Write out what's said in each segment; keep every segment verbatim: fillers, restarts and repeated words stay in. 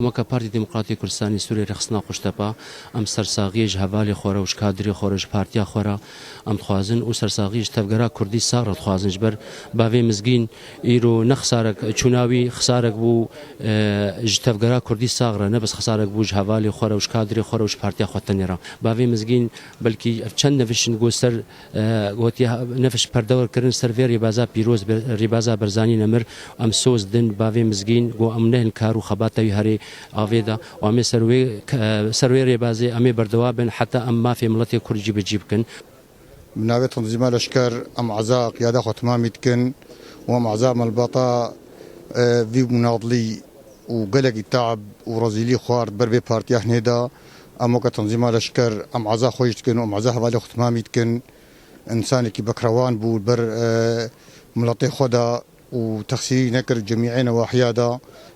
Weke Partî Demokratî Kurdistanê Sûriyê rêxistina Quştepa, em sersaxiyê ji hevalê xwe re û ji kadrê xwe re, ji partiya xwe re em dixwazin û sersaxiyê ji tevgera Kurdî sax re dixwazin. Ji ber bavê Mizgîn îro ne xisarek çûna wî, xisarek bû, e, ji tevgera Kurdî sax re, ne bes xisarek bû ji hevalê xwe re û ji kadrê xwe re û ji partiya xwe tenê re. Bavê Mizgîn belkî ev çend neviş in ku ser, e, gotiye ha-, neviş perdewer kirin ser vê rêbaza pîroz, be-, rêbaza Barzanî Nemir, em soz din bavê Mizgîn, ku em nehên kar û xebata wî herê avê de û em ê ser wê, e, ser wê rêbazê em ê berdewam bin heta em mafê miletê Kurd cî bi cî bikin. Bi navê Tenzîma Leşker em eza qiyada xwe temamî dikin û em eza malbata, e, vî munadilî û gelekî teab û rezîlî xwar ber vê partiya hinê de. Em weke Tenzîma Leşker em eza xwe jî dikin û em eza hevalê xwe temamî dikin. Însanekî bekrewan bû ber, e, miletê xwe de û texsîrî nekir cemîê newahiya de.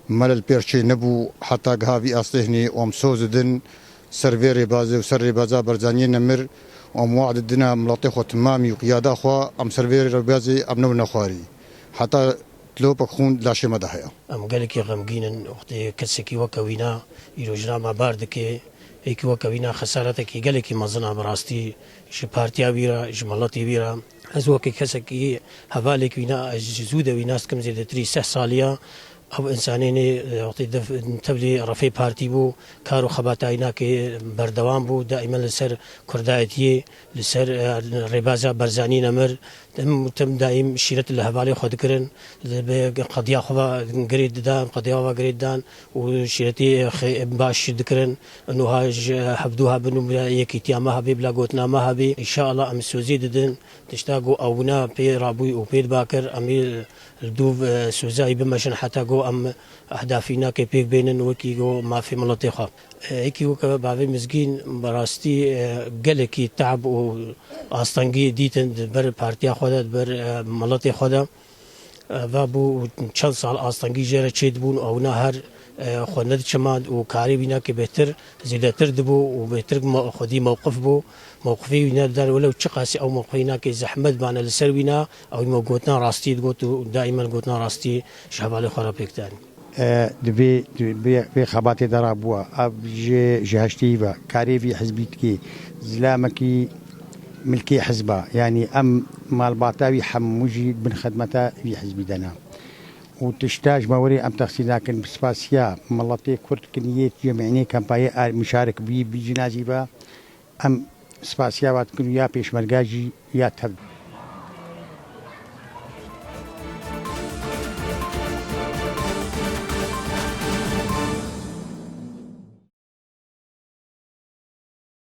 Mele li pêr çê nebû heta giha vî astê hinê û em soz didin ser vê rêbazê û ser rêbaza Barzaniyê Nemir û em wad didine miletê xwe temamî û qiyada xwe em ser vê rêbazê em newne xwarî. Heta dilopek xûn di laşê me de heye. Em gelekî xemgîn in, wextê kesekî weke wîna îro jina me bar dike, êkî weke wîna xesaretekî gelekî mezin e bi rastî ji partiya wî re, ji miletê wî re. Ez wekî kesekî hevalek wîna, ez ji zû de wî nas dikim, zêdetirî sih salî ye. Ew însanê nê, e, wextê dev, tevlî refê partî bû, kar û xebata wî nakê berdewam bû, daîmen li ser kurdayetiyê, li ser, e, rêbaza Barzanî Nemir, tim, tim daîm şîret li hevalê xwe dikirin, li bi qediya xwe ve girê didan, qediya xwe ve girê didan û şîretî, e, xê-, baş dikirin. Nuha ji hevdû hebin û bila yekîtiya me hebê, bila gotina me hebê. Înşallah em sozî didin. Tişta ku ewna pê rabûy û pê diba kir, em ê li dûv, e, sozayî bimeşin heta ku em ehdafî nakê pêk bênin wekî ku mafê miletê xwe. E, êkî weke bavê Mizgîn bi rastî, e, gelekî teab û astengî dîtin di ber partiya xwe de, di ber, e, miletê xwe de. E, va bû çend sal astengî jê re çêdibûn û ewna her, e, xwe nediçimand û karê wî nakê bêhtir, zêdetir dibû û bêhtir me-, xwedî mewqif bû. Mewqifê wî nedidar, welew çiqasî ew mewqifê nakê zehmet bane li ser wîna, ew me gotina rastî digot û daîmen gotina rastî ji hevalê xwe re pêk dan. E, di vê, di vê, vê xebatê de rabûwa. Ev ji, ji heştê ve karê vî hizbî dikê. Zilamekî milkê hizba. Yanî em malbata wî hemû jî bin xidmeta vî hizbî de ne. Û tişta ji me werê em texsîr nakin, bi spasiya miletê Kurd kin yê cemînê kempayê ar-, mişarik bî, vî cinazî ve. Em spasiya we dikin û ya pêşmerga jî ya tev.